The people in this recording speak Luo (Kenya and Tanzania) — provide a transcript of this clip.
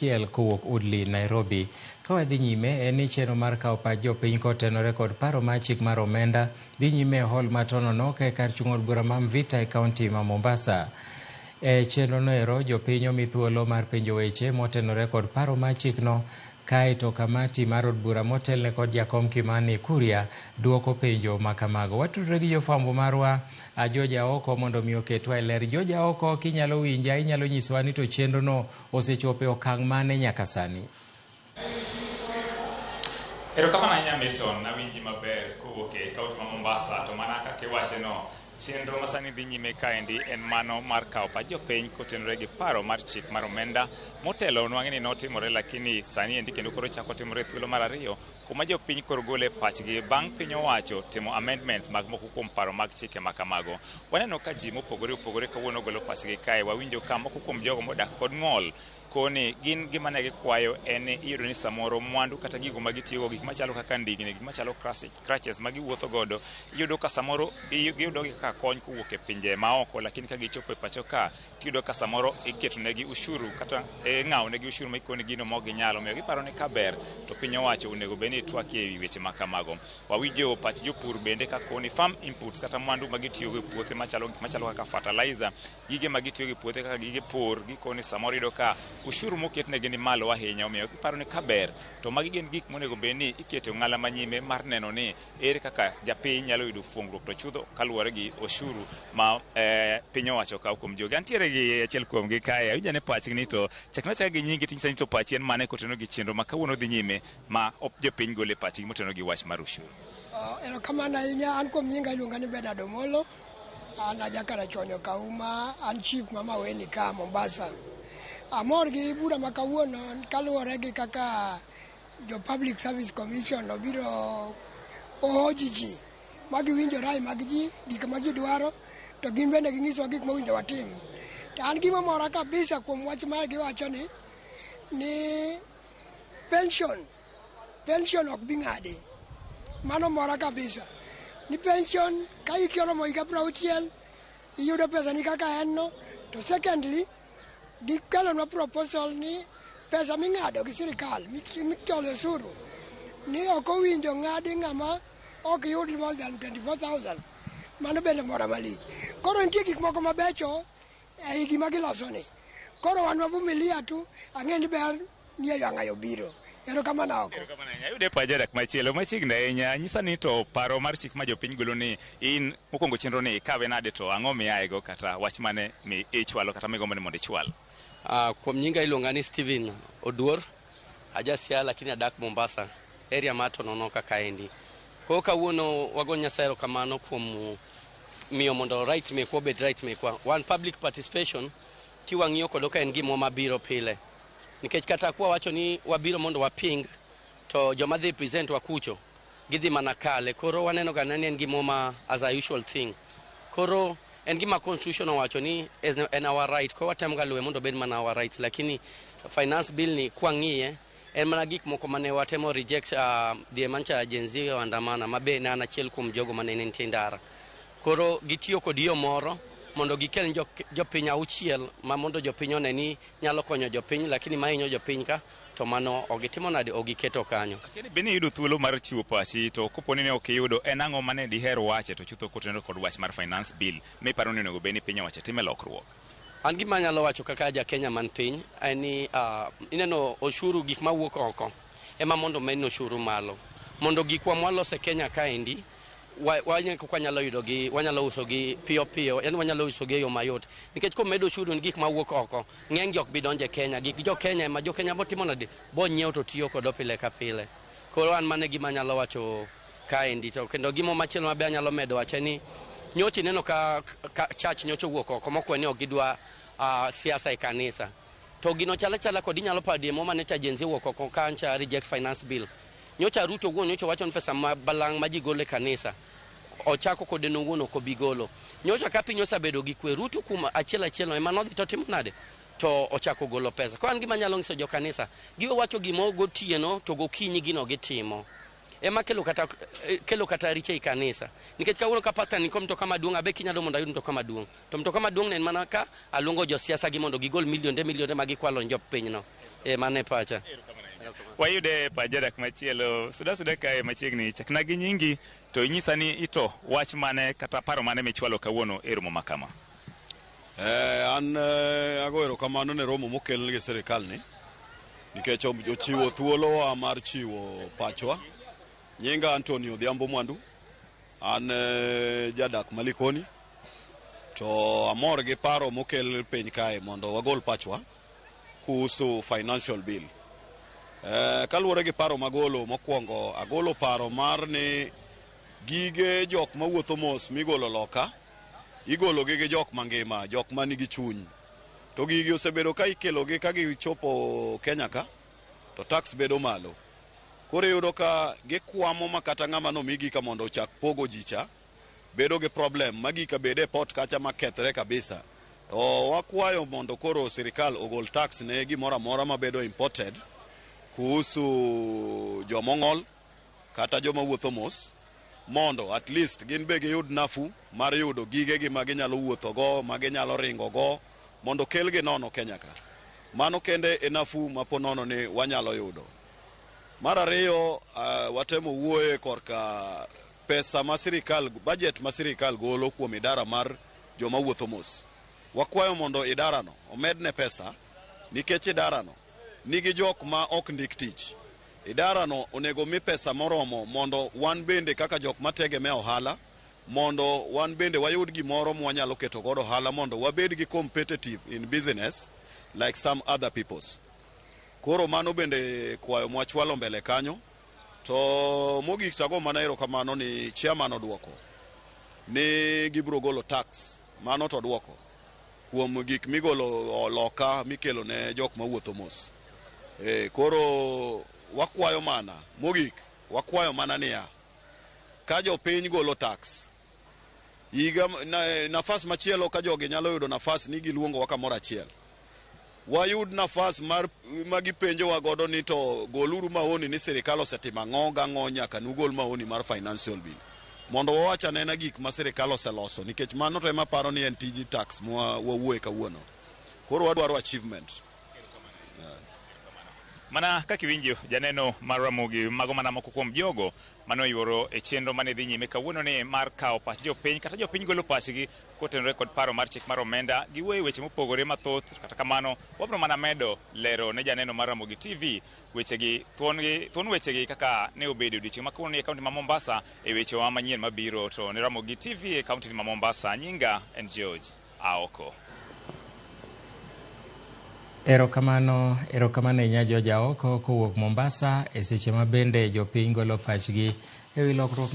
Achiel kowuok Woodley, Nairobi. Ka wadhi nyime en ni chenro mar kawo pach jopiny kotenore kod paro mar chik mar omenda dhi nyime e hall ma Tononoka e kar chung' od bura ma Mvita e kaunti ma Mombasa. E chenro no ero jopiny omi thuolo mar penjo weche motenore kod paro mar chikno kae to kamati mar od bura motelne kod jakom Kimani Kuria duoko penjo ma kamago. Watudore gi jofwambo marwa George Aoko mondo mi oketwa e ler. George Aoko, kinyalo winja inyalo nyisowa ni to chenro no osechopo e okang' mane nyaka sani? Erokamano ahinya Milton, nawinji maber kowuok e kaunti ma Mombasa to mana kaka iwache no, chenro masani dhi nyime kaendi en mano mar kawo pach jopiny kotenore gi paro mar chik mar omenda motelo nwang'e ni notimore lakini sani endi kendo koro chako timore e thuolo mar ariyo kuma jopiny koro gole pachgi bang' piny owacho timo amendments mag moko kuom paro mag chike ma kamago. Waneno ka ji mopogore opogore kawuono golo pachgi kae, wawinjo ka moko kuom jogo modak kod ng'ol koni gin gima ne gikwayo en ni iyudo ni samoro mwandu kata gigo ma gitiyogo gik machalo kaka ndigni, gik machalo crutches ma giwuotho godo iyudo ka samoro giyudo gi kaka kony kowuok e pinje maoko lakini ka gichopo e pacho ka tiyudo ka samoro iketo negi ushuru kata ing'awo negi ushuru ma ikoni gino mok ginyal omiyo giparo ni kaber to piny owacho onego bed ni twakie ewi weche ma kamago. Wawinjo pach jopur bende ka koni farm inputs kata mwandu ma gitiyogo e puothe machalo gik machalo kaka fertilizer, gige ma gitiyogo e puothe kaka gige pur gikoni samoro iyudo ka ushuru moketnegi ni malo ahinya omiyo giparo ni kaber to magi gin gik monego bed ni iketo e ong'ala manyime mar neno ni ere kaka japiny nyalo yudo fuongruok to chutho kaluwore gi oshuru ma piny owacho kawo kuom jogi. Antiere gi achiel kuom gi kae, awinjo ane pachgi ni to chakna achaka gi nyingi tinyisa ni to pachi en mane kotenore gi chenro ma kawuono dhi nyime ma jopiny gole pachgi motenore gi wach mar ushuru. Erokamano ahinya, an kuom nyinga iluonga ni Bernard Omolo, an aja Karachuonyo Kauma, an chief ma Maweni ka Mombasa. Amor gi bura ma kawuono kaluwore gi kaka jo Public Service Commission obiro ohoji ji ma giwinjo rai mag ji, gik ma ji dwaro, to gin bende ging'isowa gik mowinjo watim. To an gima mora kabisa kuom wach mae giwacho ni pension ok bi ng'adi. Mano mora kabisa. Ni pension ka hiki oromo higa 60 iyudo pesa ni kaka en no. To secondly, gikelonwa proposal ni pesa ming'ado gi sirikal micholo osuru ni ok owinjo ng'adi ng'ama ok yud more than 24,000. Mano bende mora malich. Koro nitie gik moko mabecho ei gima giloso ni. Koro wan wavumilia tu, ang'e ni ber nie wang'ayo biro. Erokamano oko. Erokamano ahinya. Ayude pach jadak machielo machiegni ahinya. Nyisa ni to paro mar chik ma jopiny golo ni in mokwongo chenro ni ikawe nade to ang'o miaye kata wach mane mi ichwalo kata migombo ni mondo ichwal? Kuom nyinga iluonga ni Steven Oduor, aja Siaya lakini adak Mombasa, area mar Tononoka kaendi. Koro kawuono wago Nyasaye erokamano kuom miyo mondo right mekwa obed right mekwa. Wan public participation kiwang'iyo kodo ka en gimwa mabiro pile. Nikech kata kwa wacho ni wabiro mondo waping to joma dhi present wa kucho gidhi mana kale. Koro waneno ga ni en gimwa ma as a usual thing. Koro en gima constitution owacho ni en our right. Koro watemo ga luwe mondo obed mana our right. Lakini finance bill ni kwang'iye en mana gik moko mane watemo reject die mancha Gen Z oandamana ma be ne an achiel kuom jogo mane nitie ndara. Koro gitiyo kod yo moro mondo gikel jopiny auchiel ma mondo jopiny one ni nyalo konyo jopiny lakini mahinyo jopiny ka to mano ok gitimo nade ok giketo kanyo. Lakini be niyudo thuolo mar chiwo pachi to kopo ni ne ok iyudo en ang'o mane diher wache to chutho kotenore kod wach mar finance bill miparo ni onego bed ni piny owacho time lokruok? An gima anyalo wacho kaka ja Kenya man piny en ni ineno oshuru gik mawuok oko ema mondo omed oshuru malo mondo gikwa mwaloso e Kenya kaendi kaka wanyalo yudo gi wanyalo uso gi piyo piyo yani wanyalo uso gi e yo mayot nikech komed oshuru ni gik mawuok oko ng'eny gi ok bi donjo e Kenya gik jo Kenya ema jo Kenya botimo nade bonyiewo to tiyo kodo pile ka pile. Koro an mano e gima anyalo wacho kaendi to kendo gimo machielo mabe anyalo medo wacho en ni nyocha ineno ka church nyocha owuok oko mokwe ni ok gidwa siasa e kanisa. To gino chal achala kod inyalo paro die moro mane cha Gen Z owuok oko kancha reject finance bill. Nyocha Ruto owuon nyocha wacho ni pesa ma balang' ma ji golo e kanisa ochako kode en owuon ok obi golo. Nyocha ka piny osebedo gi kwe, Ruto kuom achiel achiel no ema nodhi to otimo nade? To ochako golo pesa. Koro an gima anyalo nyiso jo kanisa, giwe wacho gimo gotieno to gokinyi gino gitimo. Ema kelo kata richo ei kanisa. Nikech kawuono ka pastor ni mtoka maduong' abe kinyalo mondo ayud mtoka maduong'. To mtoka maduong' ne en mana ka aluongo josiasa gi mondo gigol milionde milionde ma gikwalo ne jopinyno. E mano e pacha. Wayude pach jadak machielo. Suda suda kae machiegni, chakna gi nyingi to inyisa ni ito wach mane kata paro mane michwalo kawuono e romo ma kama. An ago erokamano ne romo mokel gi sirikal ni nikech ochiwo thuolowa mar chiwo pachwa. Nyinga Anthony Odhiambo Mwandu, an jadak Malikoni, to amor gi paro mokel piny kae mondo wagol pachwa kuhusu financial bill. Kaluwore gi paro magolo mokwongo, agolo paro mar ni gige jok mawuotho mos migolo loka igologi gi jok mangima, jok manigi chuny. To gigi osebedo ka ikelogi ka gichopo Kenya ka, to tax bedo malo. Koro iyudo ka gikwamo ma kata ng'ama nomigi ka mondo ochak pogo ji cha, bedo gi problem ma gika bede e port kacha makethre kabisa. To wakwayo mondo koro sirikal ogol tax ne gimoro amora mabedo imported kuhusu jomong'ol kata joma wuotho mos, mondo at least gin be giyud nafuu mar yudo gigegi ma ginyalo wuothogo, ma ginyalo ringogo, mondo kelgi nono Kenya ka. Mano kende e nafuu ma po nono ni wanyalo yudo. Mar ariyo, watemo wuoye korka pesa ma sirikal, budget ma sirikal golo kuom idara mar joma wuotho mos. Wakwayo mondo idarano omedne pesa nikech idarano nigi jok ma ok ndik tich. Idarano onego mi pesa moromo mondo wan bende kaka jok mategemea ohala, mondo wan bende wayud gimoro mwanyalo keto godo ohala mondo wabed gi competitive in business like some other peoples. Koro mano bende kwayo mwachwalo mbele kanyo. To mogik tago mana erokamano ni chairman oduoko ni gibiro golo tax, mano to duoko kuom gik migolo loka mikelo ne jok mawuotho mos. Koro wakwayo mana mogik, wakwayo mana niya, ka jopiny golo tax higa na, nafas machielo ka jogi nyalo yudo nafas ni giluongowa kamoro achiel, wayud nafas mar ma gipenjowa godo ni to goluru maoni ni sirikal osetimo ang'o gang'o nyaka nugol maoni mar financial bill, mondo wawach anena gik ma sirikal oseloso, nikech mano to ema paro ni en tij tax mwa wawuoye kawuono. Koro wadwaro achievement. Mana kaka iwinjo janeno mar Ramogi, mago mana moko kuom jogo mane oyuoro e chenro mane dhi nyime kawuono ni mar kawo pach jopiny kata jopiny golo pachgi kotenore kod paro mar chik mar omenda. Giwuoyo e weche mopogore mathoth, kata kamano wabiro mana medo lero ne janeno mar Ramogi TV wechegi thuon wechegi kaka ne obedo odiochieng' ma kawuono e kaunti ma Mombasa e wechewa manyien mabiro. To ne Ramogi TV e kaunti ma Mombasa, nyinga en George Aoko. Erokamano, erokamano ahinya George Aoko kowuok Mombasa e seche ma bende jopiny golo pachgi e wi lokruok.